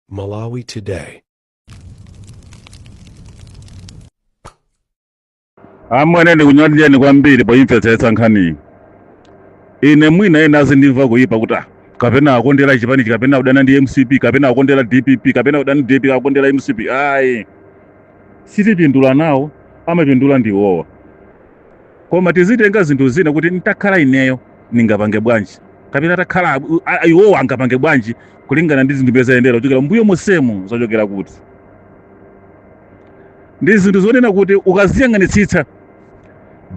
Malawi Today. Amwene, ndikunyadileni kwambiri poimvetsetsa nkhaniyi. Ine mwina ena azindimva kuyipa kuti ah, kapena akondera chipanichi, kapena kudana ndi MCP, kapena akondera DPP, kapena kudana ndi DPP, akondera MCP. Ayi, sitipindula nawo, amapindula ndi iwowa. Koma tizitenga zinthu zina kuti ntakhala ineyo ningapange bwanji, kapena takhala iwowa angapange bwanji, kulingana ndi zinthu zayendera kuchokera mbuyo mosemu, zachokera kuti ndi zinthu zonena kuti ukaziyang'anitsitsa,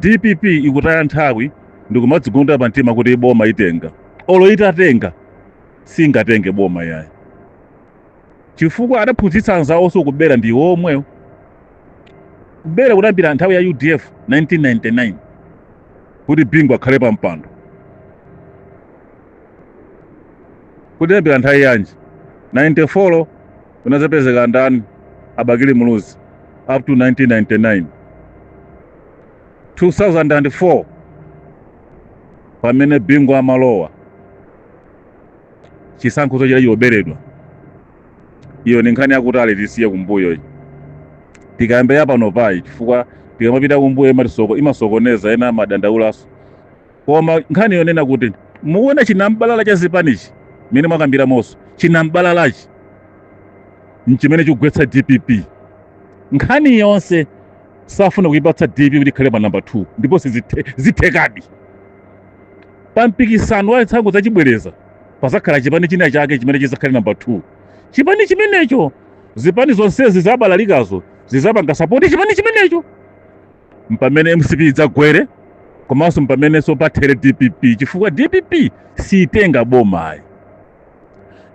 DPP ikutaya nthawi ndikumadzigunda pa mtima kuti boma itenga. Olo itatenga, singatenge boma yayi, chifukwa adaphunzitsa anzawonso kubera ndi iwo omwewo. Kubera kudayambira nthawi ya UDF 1999 kuti Bingu akhale pa mpando. Kudayambira nthawi yanji? 94 kunadzapezeka ndani? A Bakili Muluzi, up to 1999. 2004 pamene Bingu amalowa, chisankho chochita choberedwa. Iyo ni nkhani yakutali, tisiye kumbuyo iyi, tikayambe ya pano payi, chifukwa tikamapita kumbuyo imatisoko imasokoneza, ena amadandaulaso. Koma nkhani yonena kuti mukuona chinambalala cha zipanichi mmene mwakambiramonso, chinambalalachi nchimene chikugwetsa DPP. Nkhani yonse safuna kuipatsa DPP kuti ikhale pa namba 2, ndipo zithekadi. Pa mpikisano wa zisankho zachibwereza pazakhala chipani china chake chimene chizakhale namba 2. Chipani chimenecho, zipani zonsezi zabalalikazo zizapanga support chipani chimenecho, mpamene MCP idzagwere, komanso mpamenenso pathere DPP, chifukwa DPP sitenga bomayi.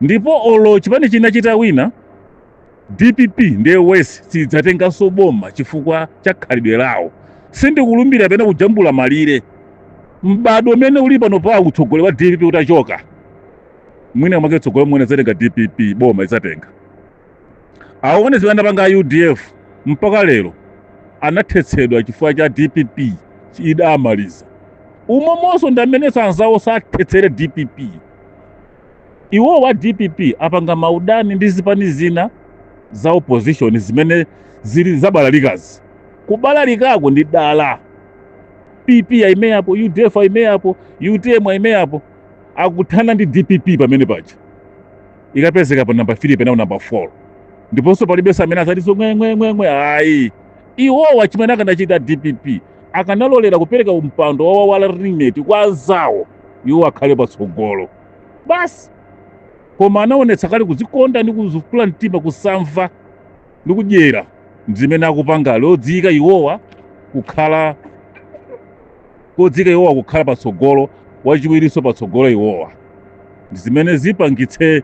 Ndipo olo chipani china chitawina, DPP ndiye wesi, sidzatenganso boma chifukwa cha khalidwe lawo. Sindikulumbira pena kujambula malire, m'bado umene uli pano pa utsogoleri wa DPP utachoka, mwina mwake tsogolo mwene idzatenga DPP boma, idzatenga. Aone zimene anapanga a UDF, mpaka lero anathetsedwa chifukwa cha DPP idamaliza. Umomonso ndi amenenso anzawo sathetsere DPP. Iwo wa DPP apanga maudani ndi zipani zina za opposition zimene zili zabalalikazi. Kubalalikako ndi dala. PP ayimeyapo, UDF ayimeyapo, UTM ayimeyapo, akuthana ndi DPP. Pamene paja ikapezeka pa namba 3 pena namba 4, ndiponso palibenso amene azatiso ngwengwengwengwe ayi. Iwowa chimene akanachita DPP, akanalolera kupereka mpando wawo wa running mate kwa anzawo, iwo akhale patsogolo basi. Koma anaonetsa kale kudzikonda ndi kuzikula mtima, kusamva ndi kudyera, zimene akupanga lodziyika iwowa kukhala kodzika iwowa kukhala patsogolo, wachiwirinso patsogolo iwowa, zimene zinapangitse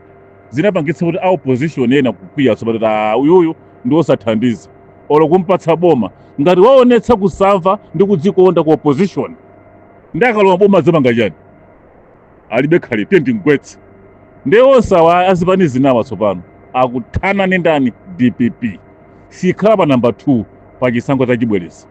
kuti a opposition ena kukwiya tsopano kuti ah, uyuyu ndi osathandiza, olo kumpatsa boma ngati waonetsa kusamva ndi kudzikonda ku opposition, ndi akalowa boma azipanga chani? Alibe khali, tiye ndimgwetse. Ndiye onse awa azipani zinawa tsopano akuthana ndi ndani? DPP sikhala pa namba 2 pa chisankho chachibwereza.